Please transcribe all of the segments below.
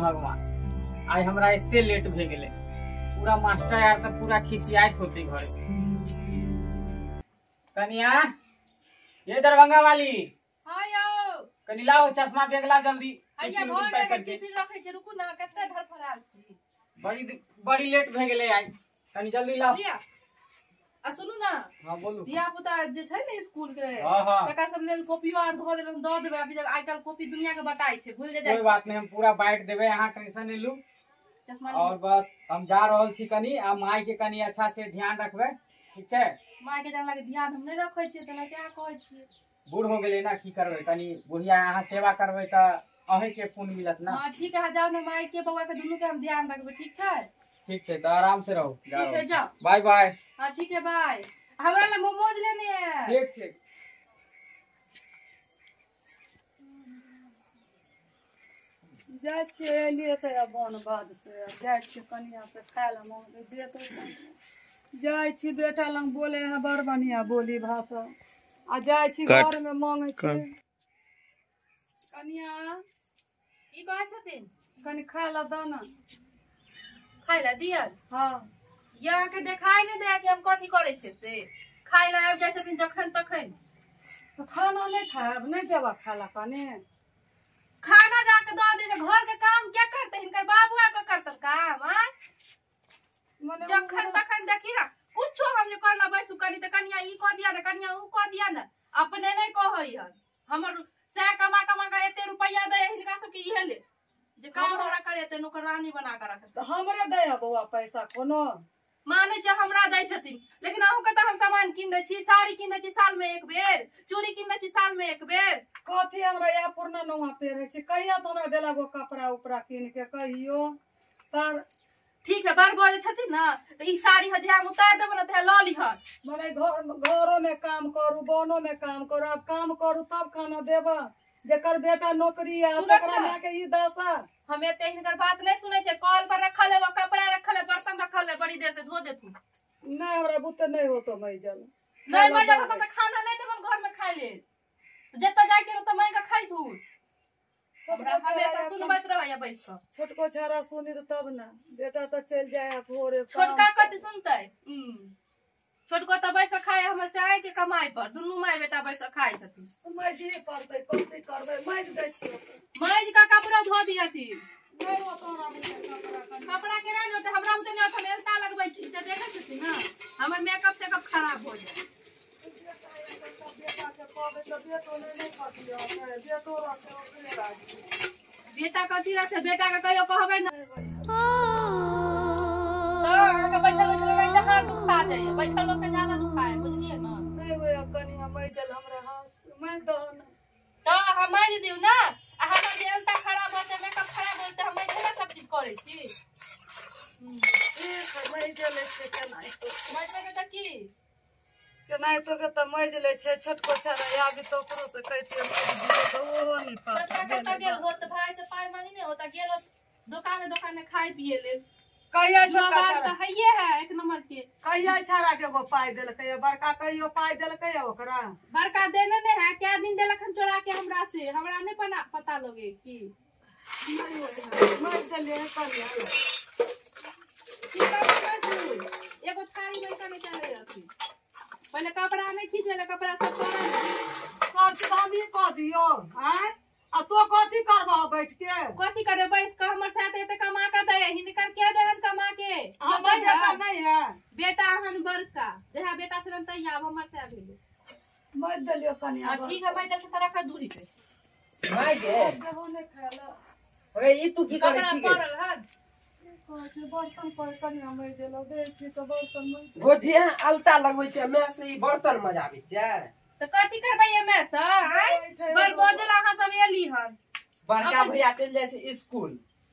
भगवान, आइ हमरा एते लेट भए गेलै। पूरा मास्टर यार तऽ पूरा खिसियाइत होते घरे। कनिया, ये दरभंगा वाली। हां यौ, कनि लाओ चश्मा बैग ला जल्दी। हैया भऽ गेल, टिफिन रखै छी, रुकू ना, कते धरफड़ाल छी। बड़ी बड़ी लेट भए गेलै आइ, कनि जल्दी लाओ। लिअ। आ सुनू ना। हां बोलू। धिया पुता जे छै ने स्कूल के, हां हां, तकरा सब लेल कॉपियो आर धऽ देलहुँ, दऽ देबै। अभी आइ काल्हि कॉपी दुनिया के बटाइ छै, भूल जे जाइ कोई बात नहीं, हम पूरा बांट देबै, अहाँ टेंशन नहीं लू। चश्मा और बस हम जा रहल छी कनि, आ माय के कनि अच्छा से ध्यान रखबै, ठीक छै? माय के जहन लागे ध्यान हम नहि रखै छियै, तेना क्या कहै छियै? बूढ़ हो गेलै ना, की करबै, कनि बुढ़िया अहाँ सेवा करबै तऽ अहीं के पुण्य मिलत ना। हां ठीक है, जाउ ना, माय के बौआ के दुनू के हम ध्यान रखबै, ठीक छै? ठीक छै, तऽ आराम से रहू। ठीक है, जाओ। बाय बाय। हाँ ठीक है, बाय। हमरा ले मोमोज लेने है। ठीक ठीक। जाइ छियै, एलियै तऽ बन बाद से जाइ छियै कनिया से खाय लए मांगबै, देत जाइ छी बेटा लग बोले है बड़ बढ़िया बोली भाषा, आ जाइ छी घर में मांगै छी। कनिया की कहै छथिन? कनि खाय लए दऽ ने। खाय लए दिअ? हाँ। ये अहाँके देखाइ नहि दैया कि हम कथी करै छियै से? खाय लए आबि जाइ छथिन जखन तखन। तऽ खाना नहि खायब? नहि देबऽ खाय लए कनि? खाना जाके दऽ दे, घर के काम क्या करते? हिनकर बाबू आके करतन काम? आय जखन तखन देखी ना, कुछो हम जे करला बैसू कनी तऽ कनिया ई कऽ दिया ने, कनिया ऊ कऽ दिया ने, अपने नहि कहै हन। हमर सएह कमा कमा के एते रुपैआ दै हिनका सबके, इहे ले जे काम हमरा करेतै, नौकरानी बना के रखतै। हमरे दै है बौआ पैसा कोनो? मानै छै हमरा दै छथिन, लेकिन अहूँके तऽ हम सामान कीन दै छी, साड़ी कीन दै छी साल में एक बेर, चूड़ी कीन दै छी साल में एक बेर। कथी हमरा इएह पुरना नौआ पहिरै छी? कहिया तऽ हमरा देलक ओ कपड़ा उपड़ा कीन के कहियो सर? ठीक है, बड़ बजै छथिन ना तऽ ई साड़ी है जे हम उतारि देबै ने तऽ लऽ लिहऽ। मने घरो में काम करू, बोनो में काम करू, आब काम करू तब खाना देबऽ। जेकर बेटा नौकरी है तकरा माय के ई दशा। हम एते हिनकर बात नहीं सुनै छियै। कल पर रखल है, कपड़ा रखल है, बर्तन रखल है, बड़ी देर से धो देथुन। नहीं हमरा बुते नहीं होतो मैजल। नहीं मैजल होतो तऽ खाना नहीं देबन घर में खाय लेल, जतऽ जाय के ओतऽ मांगि के खाइ थुन। हमेशा सुनबैत रहैया बैस कऽ। छोटको छाड़ा सुनी तब ना, बेटा तऽ चलि जाय है भोरे। छोटका कथी सुनतै? छोटको तऽ बैस कऽ खाय हमर चाय के कमाई पर, दुनू माय बेटा बैस कऽ खाय छथिन। माइज पड़तै, कथी करबै, माइज दै छियै। माइज का कपड़ा धो दिहथिन। नहि होतो हमरा बुते कपड़ा। कपड़ा केना नहि होतै? हमरा बुते नहि होतै, हम एलता लगबै छी तऽ देखै छथिन ना, हमर मेकअप तेकअप खराब हो जाय। बेटा के कहबै तऽ बेटो नहि करतियै, बेटो रहतै ओकरे राजी। बेटा कथी रहतै? बेटा के कहियो कहबै ना तऽ अहाँके बैठल बैठल रहिते हाथ दुखा जाइए, बैठल लोक के ज्यादा दुखाय, बुझलियै ना? नहि होइए कनिया मैजल हमरा हाथ, मारि दहो ना। तऽ अहाँ मारि दियौ ना, आ हमर जे एलता खराब होतै, मेकअप खराब होतै, हम मैजले सब चीज करै छी। ठीक है, मैजले छै केनाहितो। मैजबै तऽ की? केनाहितो के तऽ मैज लै छै। छोटको छाड़ा आबी तऽ ओकरो से कहितियै मैज दियौ तऽ ओहो नहि छोटका कतऽ गेल होत? भाय से पाइ मांगने होत, गेल होत दोकाने दोकाने खाय पिए लेल। कहिया छोटका जुआबार छाड़ा तऽ हैये है एक नंबर के। कहिया छाड़ा के एगो पाइ देलकै? बड़का कहियो पाइ देलकै ओकरा? बड़का देने नहि है, कै दिन देलक हन चोरा के हमरा से, हमरा नहि पता लगे की। नहि होय, मारि देलियै कनिया। की करबै? एगो थारी में कने चले अथी पहिले कपड़ा नहि खींचले, कपड़ा सब पड़ल। सब चीज हमही कऽ दियौ? आँय, आ तो कथी करबह बैठ के? कथी करबै बैस कऽ? हमर साथ एते कमा के दै, हिनकर के देहन कमा के? हमर बेटा नहीं है। बेटा हन बड़का, जहाँ बेटा छलन तहिया, आब हमर सएह भेलै। मारि देलियौ कनिया। ठीक है, मारि देलकै तऽ रखऽ दूरी पे। माय गे, देबो नहि खाय लए। अरे ई तू की करै कपड़ा छी गे? पड़ल हन। कहै छै बर्तन पर कनिया मारि देलौ, दै छी तऽ बर्तन मारि। भोजिया अलता लगबै छै, माय से ई बर्तन मजाबै छै। तऽ कथी करबै एमे से? आँय, बड़ बजल अहाँ सब एली हन। बड़का भैया चलि जाइ छै स्कूल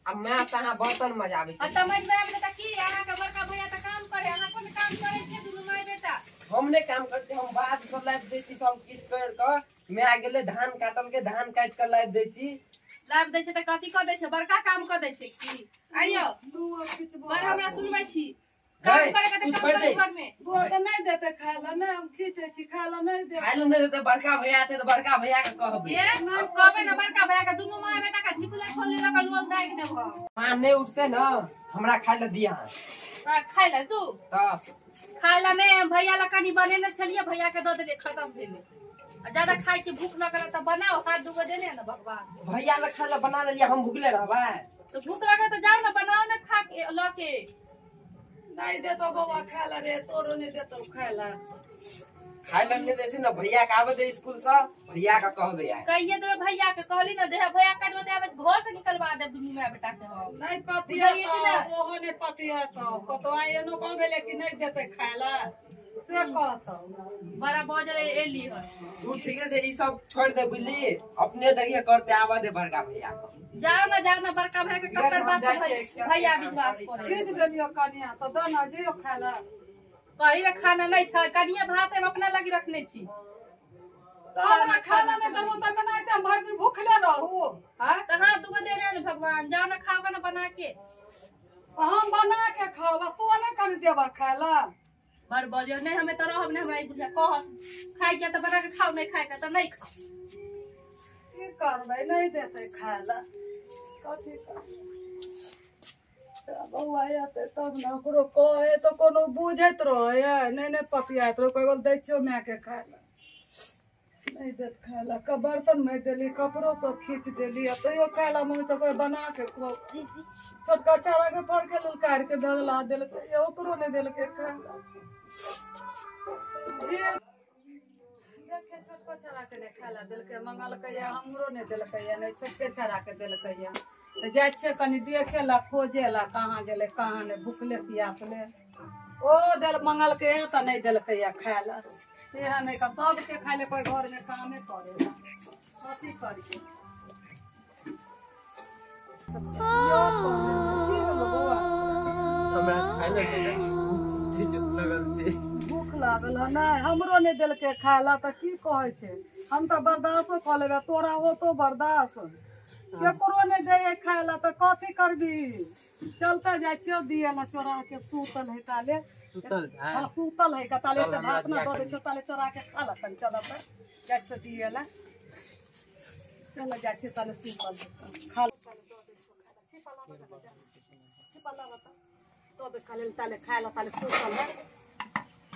आ माय से अहाँ बर्तन मजाबै आ छै। तऽ मारि आबि तऽ की अहाँके बड़का भैया तऽ काम करे, अहाँ कोन काम करै छियै दुनू माय बेटा? हम नहि काम करते, हम बाध से लाबि दै छी सब किछु कर कऽ। माय गेलै धान काटलकै, धान काटि कऽ लाबि दै छी। लाबि दै छै तऽ कथी कऽ दै छै? बड़का काम कऽ दै छै की? आइयो बड़ हमरा सुनबै छी। काम करे के त काम करे घर में वो त नहीं देते खाय ला नहीं हम खींचे छी खाय ला नहीं देते खाय ला नहीं देते बड़का भैया आते त बड़का भैया के कहबे ए कहबे ना बड़का भैया के दुनु मां बेटा के झिपला खोल ले के लोल दाग देबो मां नहीं उठते ना हमरा खाय ला दिया त खाय ला तू त खाय ला नहीं भैया ला कनी बनेने छलिए भैया के the देले खत्म भेले आ ज्यादा खाय के भूख न करे त बनाओ हाथ दुगो देने ना भगवान भैया ला खाय ला बना देलिए हम भूखले रहबै तो भूख लगे तो जाओ ना बनाओ ना खा के ल के नहीं देतो बौआ खाय ला रे तोरो नहीं देतो खाय ला खाय ला नहीं देसे ना भैया के आबे दे स्कूल से भैया के कहबे आय कहिए दे भैया के कहली ना दे भैया के दे घर से निकलवा दे दुनू मां बेटा के हम नहीं पतिया तो ओहो नहीं पतिया तो कतो आय एनो कह भेले कि नहीं देते खाय ला से कहतो बड़ा बजल एली है तू ठीक है ई सब छोड़ दे बुझली अपने दरिया करते आबे दे बड़का भैया के जाओ ना बड़का भैया के ककर बात भैया विश्वास करे खींच देलियो कनिया तो दो ना जियो खाय ला कही रे खाना नहीं छै कनिया भात हम अपना लगी रखने छी तो हमरा खाना नहीं देबो त बनाते हम भर दिन भूखले रहू हां त हां दुगो दे रे भगवान जाओ ना खाओ ना बना के हम बना के खाओ तू नहीं कर देबा खाय ला बर बजे नहीं हमें त रहब नहीं हमरा ई बुझा कहत खाय के त बना के खाओ नहीं खाय के त नहीं खाओ की करबै नहीं देते खाय ला कथी करबै बौआ आते तब ने ओकरो कहे तो कोनो बुझैत रहे नहीं नहीं पतियाइत रहे कोई बोल दै छियौ माय के खाय ला नहीं देत खाय ला क बर्तन माजि देली कपड़ो सब खींच देली आ तैयो खाय ला मम्मी तो कोई बना के छोटका चारा के फर के लुलकारि के भगला देलकै ओकरो नहीं देलकै खाय ला ठीक देखे छोटको चारा के नहीं खाय ला देलकै मंगलकै हमरो नहीं देलकै नहीं छोटके चारा के देलकै तो जाइ छियै कनी देखे ला खोजे ला कहाँ गेलै कहाँ नहीं भूखले प्यासले ओ देल मंगलकै तऽ नहीं देलकै खाय ला एहन नहीं सबके खाय ले कोई घर में कामे करे कथी करियै हमरा खाय ला लगल छै भूख लागल है नहीं हमरो नहीं देलकै खाय ला तऽ की कहै छै हम तऽ बर्दाश्तो कऽ लेबै तोरा होतो बर्दाश्त केकरो नहीं दे खाय ला तऽ कथी करबी चलते जाइ छियौ दिए ला चोरा के सुतल है ताले सुतल है हां सुतल है ताले तऽ भात ना दऽ दै छियौ ताले चोरा के खा ला तनी चल तऽ जाइ छियौ दिए ला चल जाइ छियौ ताले सुतल है खा ला दऽ दै छियौ खाय ला छिपा ला छिपा ला दऽ दै छियौ ताले खाय ला ताले सुतल है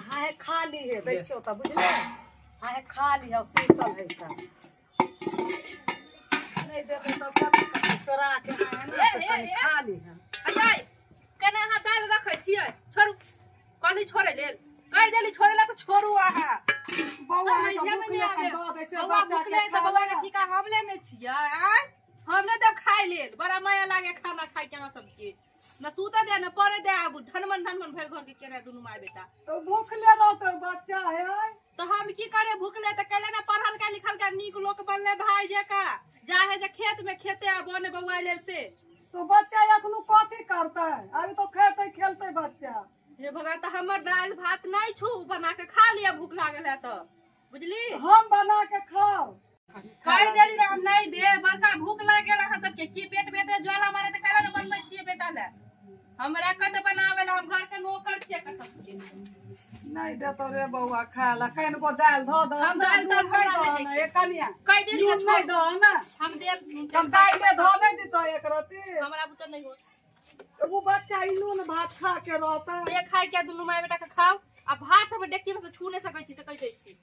हां खा ली है दै छियौ तऽ बुझले हां खा ली है सुतल है तऽ नहीं देते तब चोरा के है ना खा ली है अयै केना अहाँ दालि रखै छियै छोड़ू कहली छोड़ै लेल कहि देली छोड़ै ला तऽ छोड़ू अहाँ बौआ बौआ भूखले तऽ बौआ के ठीका हम लेने छियै आँय हम नहि देब खाय लेल बड़ा माया लागे खाना खाय के अहाँ सबके न सुतऽ दे न पड़े दे आब ढनमन ढनमन भरि घर के केना दुनू माय बेटा तो भूखले रहतौ बच्चा है तऽ हम की करे भूखले तऽ कैले ना पढ़ल के लिखल के नीक लोक बनले भाई जेका जा है जे खेत में खेते आ बने बौआ लेल से तो बच्चा अखनु कथी करतै अभी तो खेतै खेलतै बच्चा हे भगवान तऽ हमर दालि भात नहीं छू बना के खा लिया भूख लागल है तऽ बुझली हम बना के खाओ कहि देली हम नहीं दे बड़का भूख लागि गेल अहाँ सबके की पेट में ज्वाला मारे तऽ कैला ने बनबै छियै बेटा ले हमरा कत बनावे ला हम घर के नौकर छियै कत सबके नहीं देतो रे बौआ खाय ला कनिको दालि धऽ दऽ हम दालि तऽ हमरा नहि ए कनिया कहि देली नहीं दऽ ना हम देब हम दालि धऽ नहि दितौ एक रत्ती हमरा बुते नहीं होत वो बच्चा ई नून भात खा के रहतै दे खाय के दुनू माय बेटा के खाओ आ भात हम देखती में छू नहीं सकै छी से कहि दै छी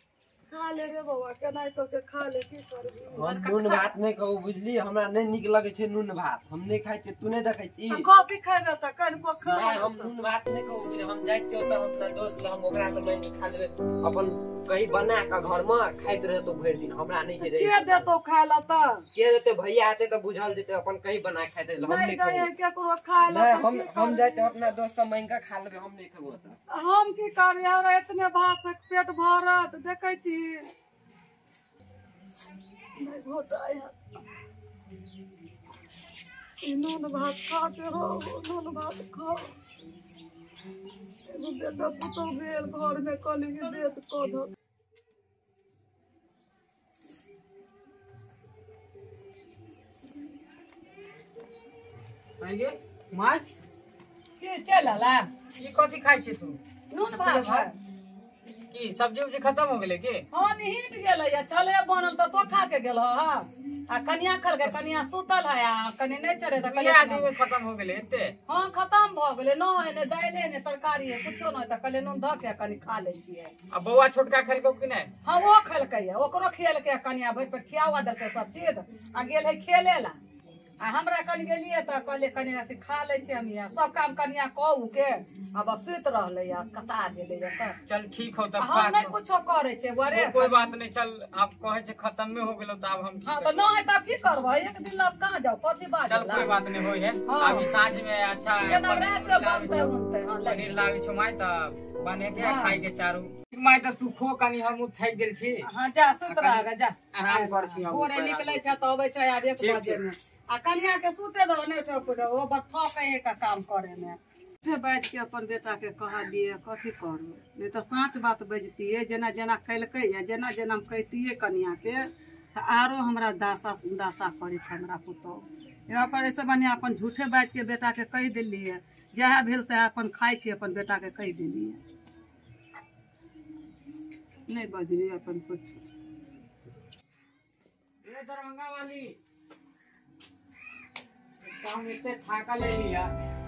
खा ले रे बौआ केना तो के खा ले की करबी हम नून भात नहीं कहू बुझली हमरा नहीं नीक लगै छै नून भात हम नहीं खाइ छियै तू नहीं देखै छी कथी खैबे तऽ कनिको खा नहीं हम नून भात नहीं कहू बुझली हम जाइ छियै ओतऽ हम तऽ दोस्त लग हम ओकरा से मांगि के खा लेबै अपन कहीं बना के घर में खाइत रहतो भरि दिन हमरा नहीं छै के देतो खाय ला तऽ के देते भैया आते तऽ बुझल जेतै अपन कहीं बना के खाइत हम नहीं नहीं दै केकरो खाय ला नहीं हम जाइ छियै अपना दोस्त से मांगि के खा लेबै हम नहीं खेबो ओतऽ हम की करबै हमरा एतने भात से पेट भरत देखै छी नहीं घोटाय ई नून भात खा के रहू नून भात खाओ एगो बेटा पुतहु भेल घर में कहली कि देत कऽ दऽ आइए माय के चल अला ई कथी खाइ छी तू? नून भात है। की सब्जी उब्जी खत्म हो गेलै की? हाँ निहिट गेलै या चले बनल त तो खा के गेल ह आ कनिया खलकै, कनिया सुतल है आ कनि नहि चढ़े त कनिया आदमी में खत्म हो गेलै एते। हाँ खत्म भ गेलै, न है ने दाइले ने तरकारी है कुछो न, त कहले नून ध के कनि खा लै छियै। आ बौआ छोटका खेलको कि नहि? हाँ वो खेलकै, ओकरो खियलकै कनिया भरि पेट खियावा देलकै सब चीज आ गेल है खेले ला। आ हमरा कनि गेलियै त कहलियै कनि अथी खा लै छियै हम, यहाँ सब काम कनिया कहू के आ बस सुति रहलै आ कता गेलै। चल ठीक हो तब, हम नहि कुछो करै छियै बरे, कोई बात नहीं। चल आप कहै छै खत्म में हो गेलो त आब हम हां त न है तब की करबै, एक दिन लब कहां जाउ कथी बात। चल कोई बात नहीं होय है, अभी साँझ में अच्छा रात के बनतै उनतै। हां पनीर लाबै छौ माय त बने के खाइ के चारू। माय त तू खो कनी, हम थाकि गेल छी। हां जा सुत रह जा, आराम कर छी। हम भोरे निकलै छै त अबै छै आब 1 बजे में। आ कनिया के सुते दो नहीं तो ओ बड़ थकै है का काम करे में। उठे बाजि के अपन बेटा के कहलिए कथी करू, नहीं तो साँच बात बजतिए, जेना जेना कैलकै या जेना जेना हम कहितिए कनिया के त आरो हमरा दासा दासा करैत हमरा पुतोहु। यहाँ पर ऐसे बढ़िया अपन झूठे बाजि के बेटा के कहि देलिए, जएह भेल सएह अपन खाइ छी, अपन बेटा के कहि देलिए, नहीं बजलिए अपन कुछ। दरभंगा वाली हम एते थाकल एलियै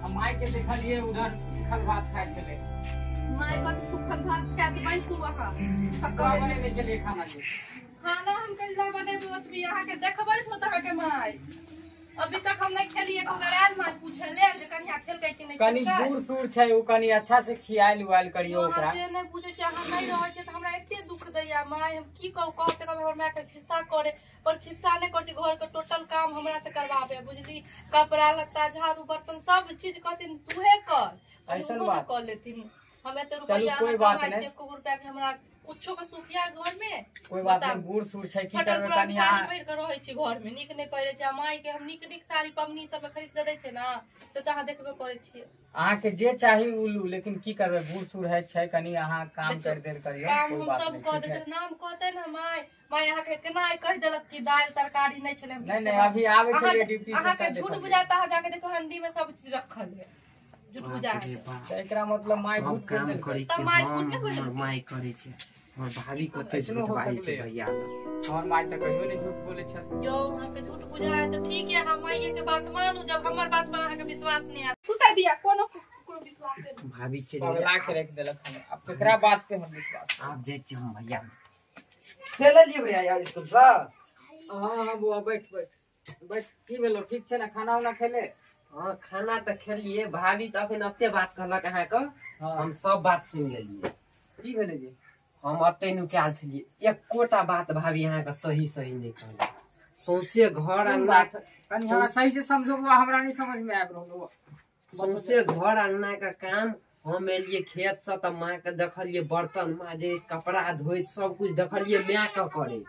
आ माय के देखलियै उधर सुखल भात खाइ छलै। माय कथी सुखल भात खायत बैसू अहाँ? बनेने छलियै खाना जे? खाना हम कैला बनेबै ओतबी अहाँके देखबै होत अहाँके माय। अभी तक हम नहीं खेलियै, एको बेर आयल माय पूछले जे कनिया खेलकै कि नहि। कनी बूढ़ सूढ़ छै ओ, कनी अच्छा से खियायल उआयल करियौ ओकरा। से नहि बुझै छै, अहाँ नहि रहै छै तऽ हमरा एते दुख दैया माय, हम की कहू। कहते कभी हमर माय के खिस्सा करे पर खिस्सा नहि करै छै, घर के टोटल काम हमरा से करवावे बुझली, कपड़ा लत्ता झाड़ू बर्तन सब चीज कहथिन तूहे कर, ऐसन बात कर लेथिन। हम एते रुपैया कमाइ छियै, एको रुपैया के हमरा कुछो के सुखिया घर में कोई बात नहीं। बूढ़ सूढ़ छै की करबै, कनिया साड़ी पहिर के रहै छी घर में, नीक नहीं पहिरै छै। माय के हम नीक नीक साड़ी पबनी सब खरीद के दै छै ना, से तऽ अहाँ देखबे करै छियै। अहाँ के जे चाही उ लू, लेकिन की करबै बूढ़ सूढ़ है छै, कनी अहाँ काम कर देल करियौ। काम हम सब कऽ दै छै, नाम कहतै ना माय, माय अहाँ के केना कहि देलक कि दालि तरकारी नहि छलै। नहीं नहीं अभी आबै छै ड्यूटी से, अहाँ के झूठ बुझाता, अहाँ जाके देखो हंडी में सब चीज रखल है, झूठ बुझा है। एकरा मतलब माय झूठ काम करै छै, हमर माय करै छै, हमर भाभी कते झूठ बाजै छै भैया। हमर माय त कहियो नहीं झूठ बोलै छै। यो अहाँ के झूठ बुझा है त ठीक है, हम माय के बात मानू, जब हमर बात पर अहाँ के विश्वास नहीं आत सुता दिया कोनो कोनो विश्वास नहीं। भाभी चलि पगला के रख देलक हम, अब केकरा बात पे हम विश्वास। आप जाइ छी हम भैया चलि लिए भैया स्कूल से। हां हां बुआ बैठ बैठ बैठ, की भेलो ठीक छै ना? खाना उना खेले? हाँ खाना त खेलिए। भाभी त अखन एते बात कहलक अहाँ के, हम सब बात सुनि लेलिए। की भेलै जी? हम अते नुकायल छलिए, एकोटा बात भाभी अहाँ के सही सही नहीं कहलक। सौंसे घर अंगना कनी हमरा सही से समझो बुआ, हमरा नहीं समझ में आबि रहल। सौंसे घर अंगना के काम हम एलिए खेत से त माँ के देखलिए बर्तन माजे कपड़ा धोइत सब कुछ देखलिए माय के करे।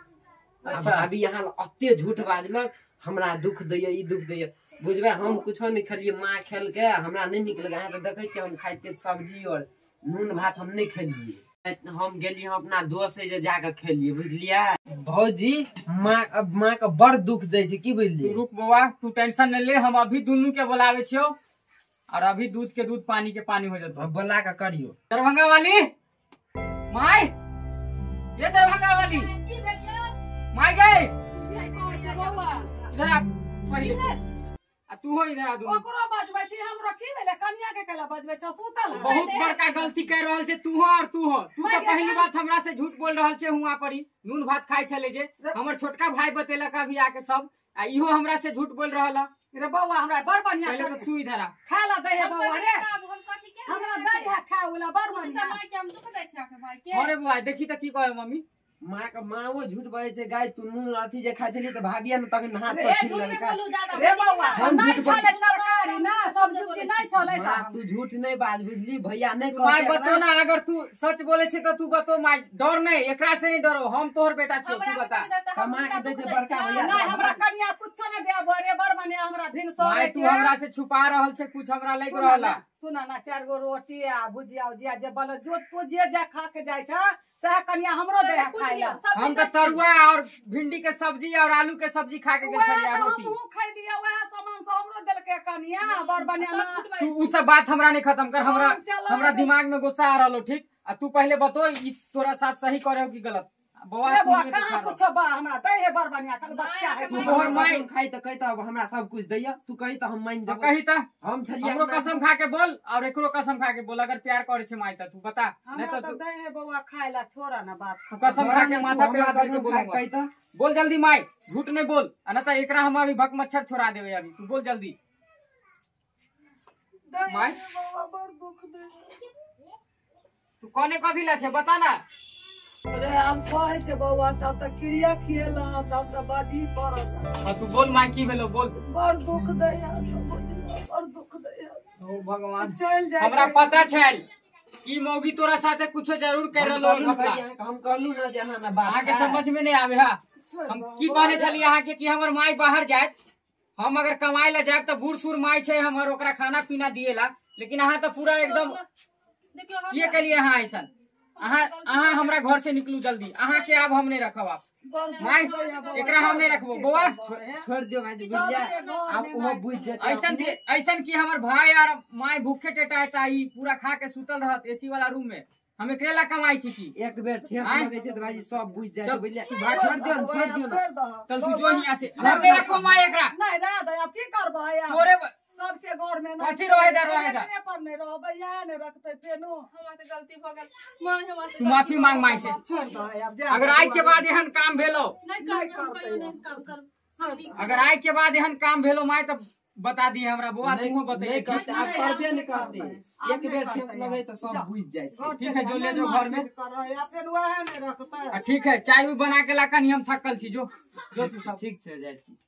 अच्छा भाभी यहाँ अते झूठ बाजलक, हमरा दुख दैया ई दुख दैया बुझबै। हम कुछो नहीं खेलिए, माँ खेलकै हमरा नहीं निक लगे। अहाँ तऽ देखै छियै हम खाइ छियै सब्जी और नून भात हम नहीं खेलिए। हम गेलिए हम अपना दोस्त से जाके खेलिए बुझलियै। भौजी माँ माँ के बड़ दुख दै छै की बुझलियै। रुक बौआ तू टेंशन नहीं ले, हम अभी दुनू के बोलाबै छियौ और अभी दूध के दूध पानी के पानी हो जतौ। बोला के करियो। दरभंगा वाली my, ये दरभंगा वाली my गई इधर आ पहिले, आ तू हो इधर आ दुनू। ओकरो बजबै छी हमरो की भेलै, कनिया के केला बजबै छ सुतल है। बहुत बड़का गलती कर रहल छै तू हो और तू हो। तू त पहली बात हमरा से झूठ बोल रहल छै। हुआ परी नून भात खाइ छले जे हमर छोटका भाई बतेलक अभी आके सब, आ इहो हमरा से झूठ बोल रहल है। रे बौआ हमरा बड़ बढ़िया, पहले तो तू इधर आ खाला दे है बौआ रे, हमरा दे है खाउला बड़ बढ़िया। माय के हम दुख दै छै आके भाई के। अरे बौआ देखी त की कहै मम्मी, माँ के माँ झूठ बजै छै। गाय तू नून अथी जे खाइ छलियै त भाभिया ने तखन हाथ से छीन लेलकै। रे बौआ नहीं छलै तरकारी ना सब्जी उब्जी नहीं छलै। माँ तू झूठ नहीं बाज बुझली, भैया नहीं कहै। माय बतो ना, अगर तू सच बोलै छै त तू बतो माय, डर नहीं एकरा से नहीं डरो, हम तोहर बेटा छियौ, तू बता। कमा के दै छै बड़का भैया। नहीं हमरा कनिया कुछो नहीं दे बरे बड़ बढ़िया हमरा भिन सो। माय तू हमरा से छुपा रहल छै कुछ, हमरा लागि रहल है। सुना ना 4 गो रोटी आ भुजिया उजिया जे बनल, जो तू जे जा खा के जाइ छ सएह कनिया हमरो दे है खाइ ला। हम त तरुआ और भिंडी के सब्जी और आलू के सब्जी खा के गेल छलियै, रोटी हमहूँ खैलियै, वएह सामान से हमरो देलकै कनिया बड़ बढ़िया ना। तू उ सब बात हमरा नहीं खत्म कर, हमरा हमरा दिमाग में गुस्सा आ रहलो ठीक। आ तू पहले बतो ई तोरा साथ सही करे हो कि गलत? बौआ बौआ कहां कुछ बा हमरा दै है बड़ बढ़िया कल बच्चा है। तू तोहर माई खाई त कहि त अब हमरा सब कुछ दैया, तू कहि त हम मान देबो। कहि त हम छलियै हमरो कसम खा के बोल और एकरो कसम खा के बोल, अगर प्यार करे छै माई त तू बता, नहीं त दै है बौआ खाय ला छोड़ा ना बात। तू कसम खा के माथा पे हाथ धर के बोल, कहि त बोल जल्दी माई, झूठ नहीं बोल, आ न त एकरा हम अभी भक मच्छर छोड़ा देबे अभी, तू बोल जल्दी माई। बौआ बड़ दुख दे, तू कोने कथी ला छै बता ना। अरे हम कहै छै बौआ तब त क्रिया खिएला तब त बाजी पड़त। हां तू बोल माई की भेलो बोल। बड़ दुख दैया बड़ दुख दैया। ओ भगवान चल जाय, हमरा पता छै कि मौगी तोरा साथे कुछो जरूर कर रहलो। हम कहलू ना जे अहाँ ना बात अहाँ के समझ में नहीं आवे। हां हम की कहने छली अहाँ के कि हमर माई बाहर जायत, हम अगर कमाए ला जायब त बूढ़ सूढ़ माई छै हमर, ओकरा खाना पीना दिएला, लेकिन अहाँ त पूरा एकदम देखियो के कलिए अहाँ ऐसन। अहाँ अहाँ हमरा घर से निकलू जल्दी, अहाँ के आब हम नहीं रखब आप माई, एकरा हम नहीं रखबो बौआ। छोड़ दियो भाई बुझलिया, आब ओहो बुझ जेतै। ऐसन ऐसन की हमर भाई और माई भूखे टेटाता ई पूरा खा के सुतल रहत एसी वाला रूम में, हम एकरे ला कमाई छी की एक बेर ठेस लगे छै त भाई सब बुझ जाय बुझलिया। छोड़ दियो छोड़ दियो, चल तू जो हियां से हम नहीं रखबो माई एकरा। नहीं रह दे अब की करबै यार तोरे सबके घर में ना कथी रहे दा रहे दा पर नहीं रहबै या नहीं रखते फेनो। हमरा से गलती भ गेल मां, हमरा से तू माफी मांग माई से। छोड़ दे अब जा, अगर आई के बाद एहन काम भेलो नहीं करब, नहीं काम करब। अगर आई के बाद एहन काम भेलो माई त बता दी हमरा बौआ, तू बता। नहीं करते आप करबे नहीं करते, एक बेर ठेस लगे त सब बुझ जाय छै। ठीक है जो ले जो घर में या फेन वह नहीं रखते। ठीक है चाय उय बना के ला कनी, हम थकल छी, जो जो तू सब ठीक छै जाय छी।